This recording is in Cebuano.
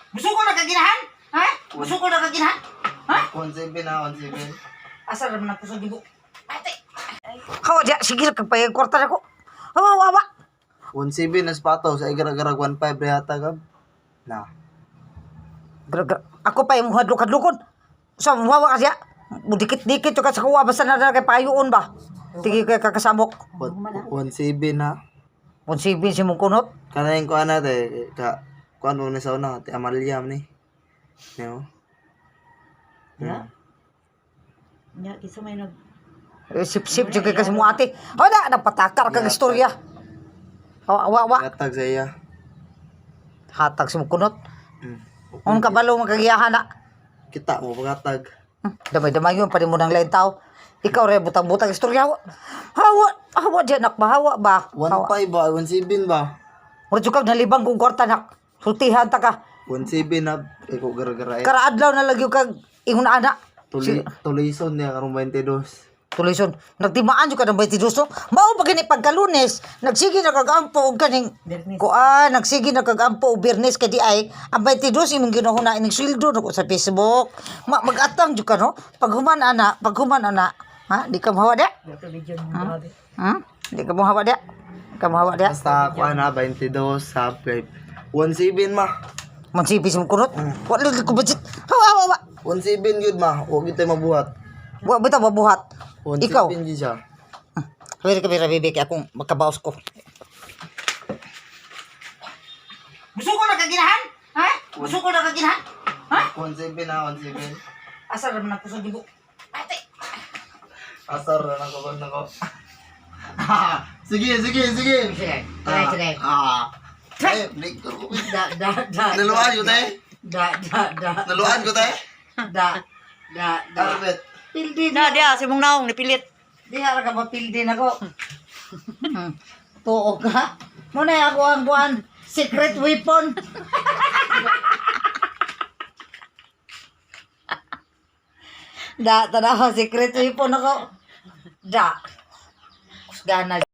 Musuko na kaginahan? Ha? Musuko na kaginahan? Ha? 17 na, 17. Asa ra man ang kusog dibo? Ate. Hawa diya, sige kag payag kwarta nako. Hawa, hawa, hawa. 17 na sapatos ay gara-gara 15 rehata gab. Na. Gra, gra. Ako pa yung hadlok-hadlokon. Sa hawa ka siya. Mudikit-dikit ka sa kuwa basta na na kay payoon ba. Tige kay kakasamok. 17 na. Kung si mong kunot. Kanang ko ana te ka kuan mo na sa una te Amalia man ni. No. Ya. Nya kinsa may nag Eh, sip-sip jud kay kasi mo ate. Wala nagpatakar kag istorya. Hawa, hawa, hawa. Gatag sa iya. Hatag si mong kunot. Ang kabalo makagiyahan na. Kita mo pagatag. Damay-damay yun, pa rin mo ng lain tao. Ikaw rin, butang-butang istorya. Hawa, hawa, hawa dyan, nak ba? Hawa ba? Hawa. 15 ba? 17 ba? Mura jud ka, nalibang kong kwarta, nak. Sultihan ta ka. 17 na iko gara-gara eh. Karaadlaw na lagi kag ingon ana. Tuli tulison niya karong 22. Tulison, nagtimaan jud ka ng 22 no? Mao pa gani pagkalunes, nagsige na kag ampo og kaning Biyernes. kuan, nagsige na kag ampo og Biyernes kay di ay ang 22 imong ginuhuna ining sweldo nako sa Facebook. Ma magatang jud ka no? Paghuman ana, paghuman ana. Ha, di ka mahawa da? Ito video mo grabe. Di ka mahawa da? Di ka mahawa da? Basta kuan na 22 sab kay 17 ma. Mansipis mo kunot. Wala ko budget. Hawa hawa hawa. 17 gyud ma, wa gyud tay mabuhat. Wa bitaw mabuhat. 17 Ikaw. gyud siya. Pwede ka bibi kay akong makabaos ko. Musuko na kaginahan? Ha? Musuko na kaginahan? Ha? 17 na, 17. Asa ra man ang kusog dibo? Ate. Asar na ko ba nako. Sige, sige, sige. Sige, sige, sige. Ah. Eh, break ko. Da da da. Naluan ko tay. Da da da. Naluan ko tay. Da da da. Arbet. Pildi Na diya si mong naong nipilit. Diha ra ka mapildi nako. Tuo ka. Muna ako ang buwan secret weapon. Da, tanawa secret weapon ako. Da. Kusgana.